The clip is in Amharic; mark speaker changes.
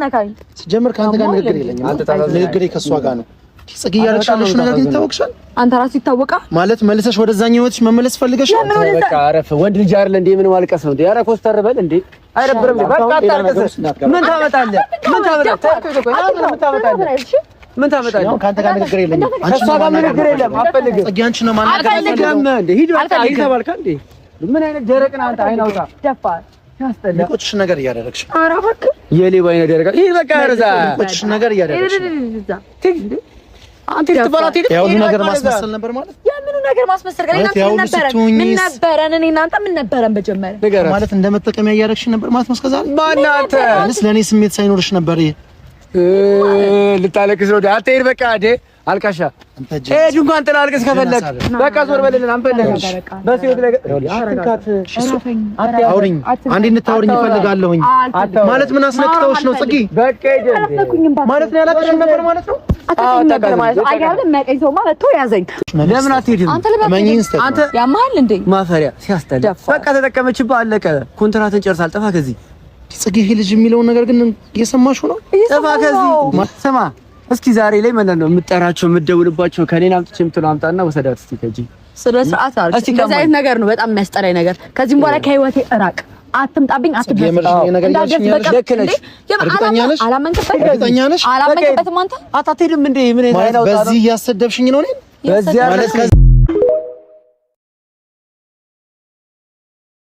Speaker 1: እንዳትነካኝ።
Speaker 2: ሲጀምር ከአንተ ጋር ንግግር የለኝም። ንግግሬ ከእሷ ጋር ነው። ጽጌ እያደረግሽ ያለሽው ነገር ግን ይታወቅሻል።
Speaker 1: አንተ ራስህ ይታወቃል።
Speaker 2: ማለት መልሰሽ ወደዛኛው ህይወትሽ መመለስ ፈልገሽ ነው።
Speaker 3: በቃ አረፍ። ወንድ ልጅ አይደለ እንዴ? ምን ማልቀስ ነው እንዴ? ኧረ ኮስተር በል እንዴ! አይደብርም? በቃ አታልቅስ። ምን ታመጣለህ? ምን ታመጣለህ? ምን ታመጣለህ?
Speaker 2: ከአንተ ጋር ንግግር የለኝም።
Speaker 3: ከእሷ ጋር ንግግር የለም። አትፈልግም።
Speaker 2: ጽጌ አንቺን ነው ማናገር
Speaker 3: አልፈልግም። እንዴ ሂድ በቃ ሂድ ተባልካ እንዴ? ምን አይነት ደረቅ ነህ አንተ? አይን አውጣ።
Speaker 1: ደፋር
Speaker 3: ያስጠላ።
Speaker 2: የሚቆጭሽ ነገር እያደረግሽ ነው።
Speaker 1: ኧረ እባክህ
Speaker 3: የሌባ አይነ ደረቅ። ሂድ በቃ ረዛ።
Speaker 2: የሚቆጭሽ ነገር እያደረግሽ ነው።
Speaker 3: አንተ ልትባላ ትሄድ።
Speaker 2: ያ ሁሉ ነገር ማስመሰል ነበር ማለት
Speaker 1: የምኑ ነገር ማስመሰል? እኔ እናንተ ምን ነበረን? ምን ነበረን? እኔ እናንተ ምን ነበረን? በጀመረ
Speaker 2: ማለት እንደ መጠቀሚያ እያደረግሽ ነበር ማለት ነው። እስከ ዛሬ
Speaker 3: ማነህ አንተ?
Speaker 2: ምንስ ለእኔ ስሜት ሳይኖርሽ ነበር። ይሄ
Speaker 3: ልታለቅስ ነው። አትሄድ በቃ እንዴ አልቃሻ ሂድ። እንኳን ጥላ አልቅስ ከፈለግ በቃ ዞር በልልን። አንፈልግም። በሲወት ላይ
Speaker 2: አውሪኝ፣ አንዴ እንድታወሪኝ እፈልጋለሁኝ። ማለት ምን አስነክተውሽ ነው ጽጌ?
Speaker 3: በቃ ሂድ
Speaker 2: ማለት ነው ያላቅሽም ነበር ማለት ነው።
Speaker 1: አታውቅም ነበር ማለት ነው። አየህ አይደል የሚያውቀኝ ሰውማ መጥቶ ያዘኝ።
Speaker 3: ለምን አትሄድም?
Speaker 1: አንተ ለምን
Speaker 2: እመኚኝ ስህተት ነው።
Speaker 3: አንተ
Speaker 1: ያመሃል እንዴ?
Speaker 3: ማፈሪያ ሲያስጠላ። በቃ ተጠቀመችብህ፣ አለቀ። ኮንትራትን ጨርሳል። ጠፋ ከዚህ
Speaker 2: ጽጌ። ይሄ ልጅ የሚለውን ነገር ግን እየሰማሽው ነው?
Speaker 3: ጠፋ ከዚህ። ስማ እስኪ ዛሬ ላይ ማለት ነው የምጠራቸው የምደውልባቸው ከኔን አምጥቼ የምትለው አምጣና ወሰዳት እስኪ ከእጄ።
Speaker 1: ስለ ስርዓት አድርግ። እንደዚህ አይነት ነገር ነው በጣም የሚያስጠላኝ ነገር። ከዚህም በኋላ ከህይወቴ እራቅ፣ አትምጣብኝ፣ አትድረስ።
Speaker 2: የምርሽ ነው ነገር እያልሽኝ ያለሽ?
Speaker 3: ልክ ነሽ።
Speaker 2: እርግጠኛ ነሽ?
Speaker 1: አላመንክበትም?
Speaker 2: እርግጠኛ ነሽ?
Speaker 1: አላመንክበትም አንተ
Speaker 3: አትሄድም እንዴ? ምን
Speaker 2: ማለት
Speaker 3: አይነት
Speaker 2: በዚህ እያሰደብሽኝ ነው እኔን
Speaker 3: በዚህ
Speaker 2: ማለት